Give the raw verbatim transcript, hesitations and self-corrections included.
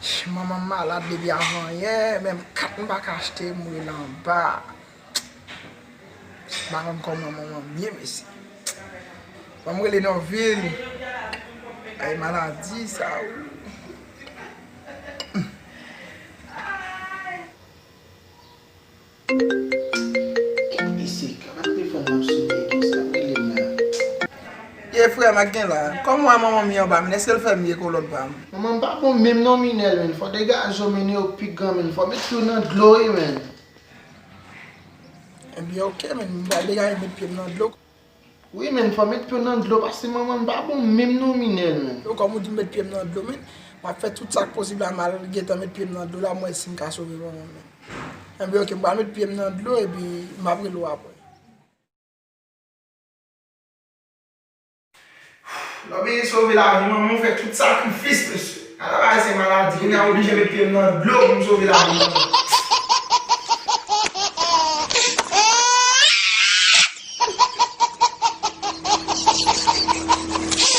Manman m malad depi avan yè, menm kat m pa ka achte, m rele anba. M pa konn kòman manman m ye, mesye. Ban m rele nan vil. Ay, maladi sa, wi. Mesye, kaba telefòn nan ap sone konsa, rele m la. Ye frè m ak gen la. Kòman w wè manman m ye anba, men èske l fè m ye kolòn pa m? Manman m pa bon menm non, Minèl, men. Fò degaje w, men, yo pi gran, men. Fò met pye w nan dlo, wi, men. Ebyen, oke, men, m pral degaje met pye m nan dlo. Wi, men, fò met pye w nan dlo, paske manman m pa bon menm non, Minèl, men. Yo, kòm ou di m met pye m nan dlo, men, m ap fè tout sa k posib la, m al gentan met pye m nan dlo la, m wè si m ka sove manman m, men. Enben, oke, m pral met pye m nan dlo, epi m ap rele w apre. Lè w bezwen sove lavi manman w, fè tout sakrifis, mesye. Ala bagay se maladi. Kounye a, m oblije met pye m nan dlo pou m sove lavi manman.